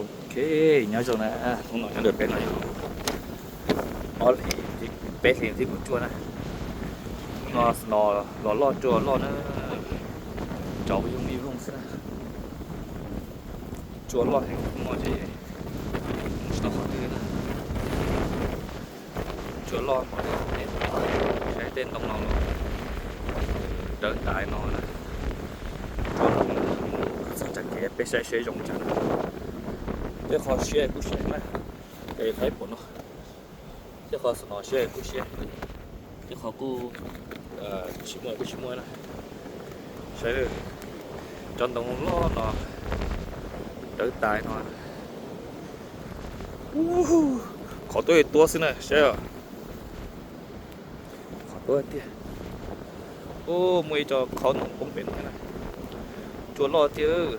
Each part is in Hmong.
Ok, nyob zoo na, hnub no nyob ntawm peb no yog ob hlis, peb hlis thib kaum cuaj na. Hnub no snow los loj rua loj na, rau yooj yim vooj xwb na. Cua loj heev hnub no ces tsis tau qhov twg na. Cua loj mos, saib tej ntoo no los dawb tas no na. Txog tsam kev peb saib seb zoo li cas. Tej qhov siab kuj siab na, es thaib pum no. Tej qhov snow siab kuj siab, tej qhov kuj tsis muaj kuj tsis muaj na. Saib, cov ntoo loj no dawb tas no. Qhov tuaj tuab xwb na, saib os. Qhov tuaj tiag. Ub, muaj ib co qhov ntoo poob pem no thiab na. Cua loj tiag.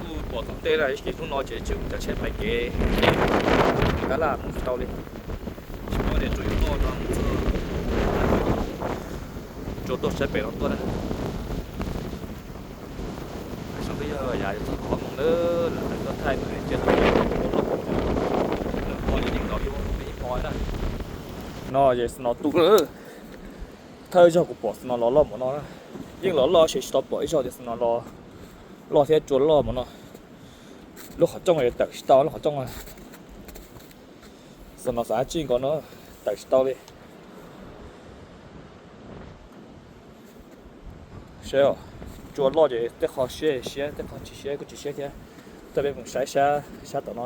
Kuj pom tom ntej na, ib hnub no ces tsis ua cas, tsheb pais kev, tab laj mus tsis tau li. Tsis paub tias tsuas yuav tuaj no mus txog, tsuas tuaj saib pem no tuaj na. Saum twb yog yav yuav txog qhov ntoo lawm, lawv tuaj thaij mus cia tau loj, loj pom li yeej los ib hmo na. No ces snow tu lawm. Thawj zaug kuv pom snow los loj npaum no na. Yeej los loj ces tsis tau pom ib zaug tias snow los loj thiab cua loj npaum no. Lub qhov rooj tawm tsis tau, lub qhov rooj, snow xav tsij nkaus no, tawm tsis tau li. Saib os, cua loj ces tej qho siab siab, tej qho tsis siab kuj tsis siab thiab. Tej peb mus saib sab, sab tom no,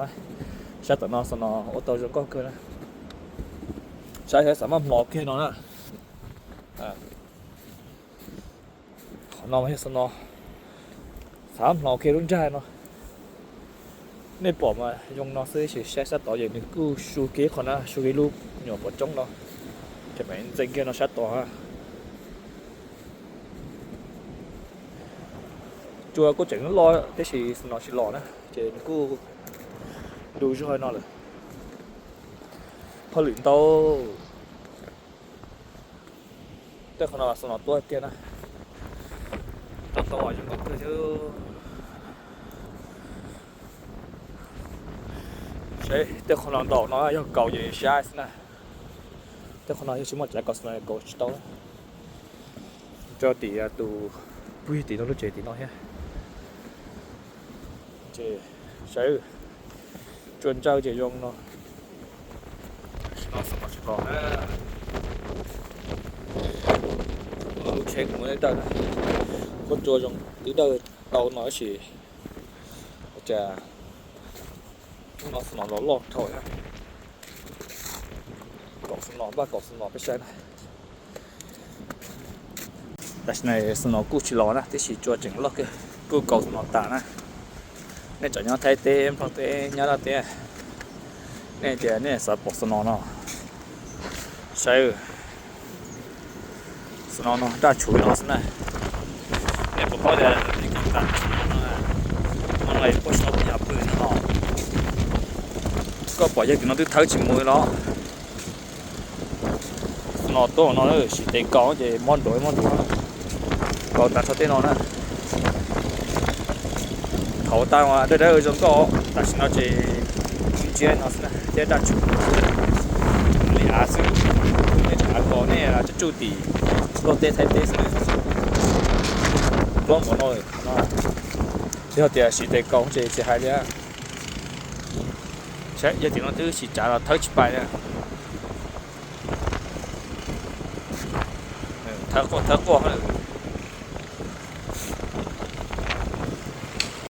sab tom no snow ua tau zoo nkauj kawg na. Saib saib xav maj hmo kiag no na. Qhov no yog snow, xav maj hmo kiag lub nrag no. Nej pom mas zoo no xwb, tab sis saib sab tod ces nws kuj su kiag qhov na, su kiag lub nyuam qhuav coob no. Ces mam ntxeev kiag no sab tod. Cua kuj tseem loj tab sis snow tsis los na, ces nws kuj du zog no lawm. Hauj lwm ntau. Tej qhov no snow tuaj tiag na. Cov ntoo zoo nkauj kawg thiab. Saib tej qhov no ntau no yog kaus ces sab xwb na. Tej qhov no yog tsis muaj tsav kaus snow kaus tsis tau. Tso tim tus pug tim no lub tsev tim no thiab. Ces saib, cua ntsawj ces zoo no. Tam sim no snow tsis los na. Lub tsheb kuv muab dawj na, kuj cua zoo twb dawj tau no tab sis ua cas hnub no snow los loj dhau na. Kaus snow, npaj kaus snow peb saib na. Tam sim no snow kuj tsis los na, tab sis cua tseem loj kawg, kuj kaus snow tas na. Nej tseem nyob Thaib teb, Nplog teb, Nyab Laj teb, nej tias nej xav pom snow no, saib, snow no daj tshuv no xwb na. Nej puas paub tias no no puab sau yam pw no los, koj pom yog tim no twb thawb tsis mus los. No tuaj no sim tes kaus ces mob nruav mob nruav, kaus tas txog tej no na. Thaum tas dawb dawb zoo nkauj, tam sim no ces ntsia no xwb na, thiab daj tshuv li av xwb. Nej tseem av ko nej tsuj tsuj tim Nplog teb Thaib teb xwb na. Tuab npaum no, yog tias sim tes kaus ces tsis hais li. Yog tim no twb sim tsav los thawb tsis pais li. Thawb quaj thawb quaj,